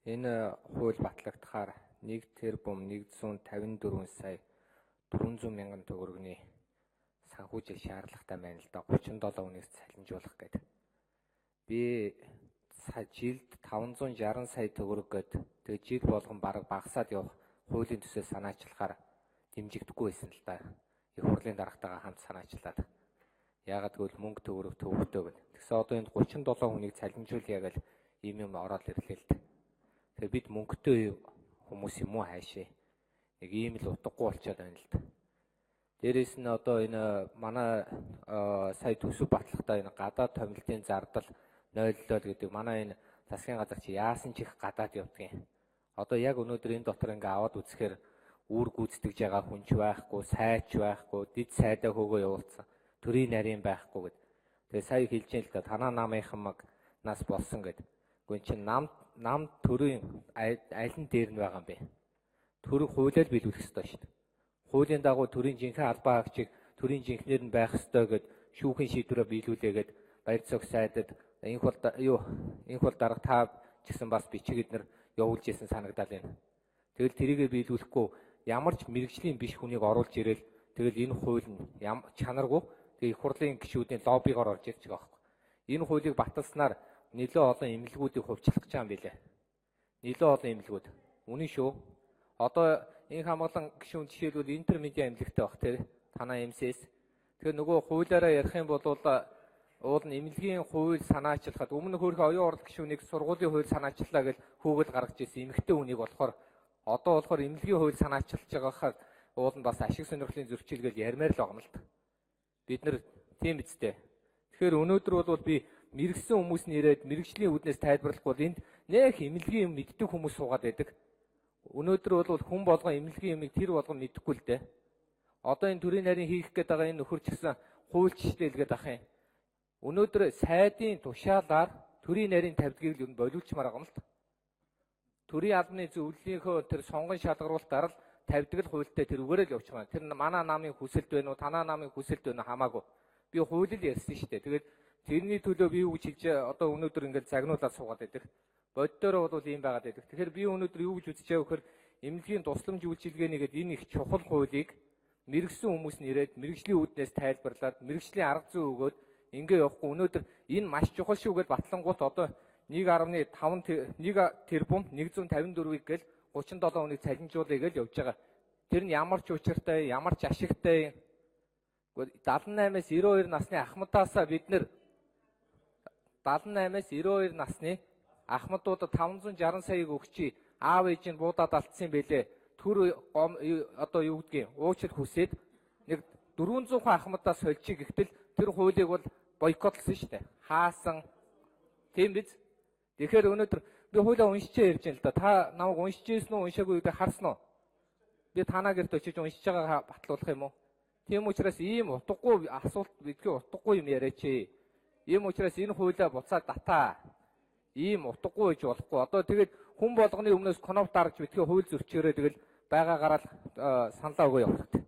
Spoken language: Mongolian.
Энэ хууль батлагдахаар 1 тэрбум 154 сая 400 мянган төгрөгийн санхүүжил шаардлагатай байна л да. 37 хүнийг цалинжуулах гэдэг. Би жилд 560 сая төгрөг гээд тэгээ жил болгон бараг багасаад явах хуулийн төсөө санаачлахаар дэмжигдэхгүй байсан л да. Их хурлын даргатайгаа хамт санаачлаад. Яагаад гэвэл мөнгө төгрөг төвөгтэй гэд. Тэгсэн одоо энд 37 хүнийг цалинжуулъя гэж ийм юм ороод ирлээ л дээ. Тэгэхээр бид мөнгөтэй хүмүүс юм уу хаашаа? Нэг ийм л утгагүй болчиход байна л да. Дээрээс нь одоо энэ манай сая төсөв батлахдаа энэ гадаад томилтын зардал 0.0 гэдэг манай энэ засгийн газар чи яасан ч их гадаад явдгийн. Одоо яг өнөөдөр энэ дотор ингээ аваад үзэхээр үүр гүйцэтгэж байгаа хүн ч байхгүй, сайч байхгүй, дид сайдаа хөөгөө явуулсан. Төрийн нарийн байхгүй гэд. Тэгээ сая хэлж яана л да, танаа намынхан маг нас болсон гэд. Гэхдээ чин нам төрийн аль нь дээр нь байгаа юм бэ? Төр хуулиар биелүүлэх ёстой шүү дээ. Хуулийн дагуу төрийн жинхэнэ албан хаагчийг төрийн жинхнэр нь байх ёстой гэд шүүхийн шийдвэрээ биелүүлээгээд баяр цог сайдад инх бол юу инх бол дарга та ч гэсэн бас бичиг эднэр явуулж исэн санагдал байна. Тэгэл тэрийгэ биелүүлэхгүй ямар ч мэрэгжлийн биш хүнийг оруулж ирээл тэгэл энэ хууль нь чанаргүй тэгээ их хурлын гишүүдийн лоббигоор орж ирж байгаа байхгүй. Энэ хуулийг баталснаар нэлээд олон эмнэлгүүдийг хувьчлах гэж байгаа юм билээ. Нэлээд олон эмнэлгүүд. Үнэн шүү. Одоо энэ хамгаалан гишүүн жишээлбэл интермедиа эмнэлэгтэй баг тий. Танаа МСС. Тэгэхээр нөгөө хуулиараа ярих юм бол уул нь эмнэлгийн хууль санаачлахад өмнө хөөрхөн оюун урал гишүүнийг сургуулийн хууль санаачлаа гэж хөөгөл гаргаж ирсэн эмэгтэй хүнийг болохоор одоо болохоор эмнэлгийн хууль санаачилж байгаа хаа уул нь бас ашиг сонирхлын зөрчил гэж ярмаар л байгаа юм л та. Бид нар тийм биз дээ. Тэгэхээр өнөөдөр бол би мэрэгсэн хүмүүс нэрээд мэрэгжлийн үүднээс тайлбарлахгүй бол энд нэх эмнэлгийн юм мэддэг хүмүүс суугаад байдаг. Өнөөдөр бол хүн болгон эмнэлгийн юмыг тэр болгон мэдэхгүй л дээ. Одоо энэ төрийн нарийн хийх гээд байгаа энэ нөхөр ч гэсэн хуульчилээ л гээд ах юм. Өнөөдөр сайдын тушаалаар төрийн нарийн тавьдгийг л ер нь болиулчмаар байгаа юм л та. Төрийн албаны зөвлөлийнхөө тэр сонгон шалгаруулалтаар л тавьдаг л хуультай тэр үгээрээ л явчих юм. Тэр манай намын хүсэлт байна уу, танаа намын хүсэлт байна уу хамаагүй. Би хууль л ярьсан шүү дээ. Тэгээд тэрний төлөө би юу гэж хэлж одоо өнөөдөр ингээд загнуулаад суугаад байдаг. Боддороо бол ийм байгаад байдаг. Тэгэхээр би өнөөдөр юу гэж үзэж байгаа вэхээр эмнэлгийн тусламж үйлчилгээний гээд энэ их чухал хуулийг мэрэгсэн хүмүүс нэрээд мэрэгжлийн үүднээс тайлбарлаад мэрэгжлийн арга зүй өгөөд ингээ явахгүй өнөөдөр энэ маш чухал шүү гэж батлангуут одоо 1.5 1 тэрбум 154-ийг гээл 37 хүнийг цалинжуулъя гэж явж байгаа. Тэр нь ямар ч учиртай, ямар ч ашигтай. 78-аас 92 насны ахмадаасаа бид нэр 78-аас 92 насны ахмадуудад 560 саяыг өгчий. Аав ээж нь буудаад алдсан юм бэлээ. Төр одоо юу гэдгийг уучил хүсээд нэг 400 хүн ахмадаас сольчих гэхтэл тэр хуулийг бол бойкотлсон шүү дээ. Хаасан. Тийм биз? Тэгэхээр өнөөдөр би хуулиа уншичээ ярьж байна л да. Та намайг уншиж ирсэн үү, уншаагүй гэдэг харсан уу? Би танаа гэрт очиж уншиж байгаагаа батлуулах юм уу? Тийм учраас ийм утгагүй асуулт бидгээ утгагүй юм яриач. Ийм учраас энэ хуулиа буцаад татаа. Ийм утгагүй гэж болохгүй. Одоо тэгээд хүн болгоны өмнөөс кноп дарж битгий хууль зөрчөөрэй тэгэл байгаа гараал саналаа өгөө явах хэрэгтэй.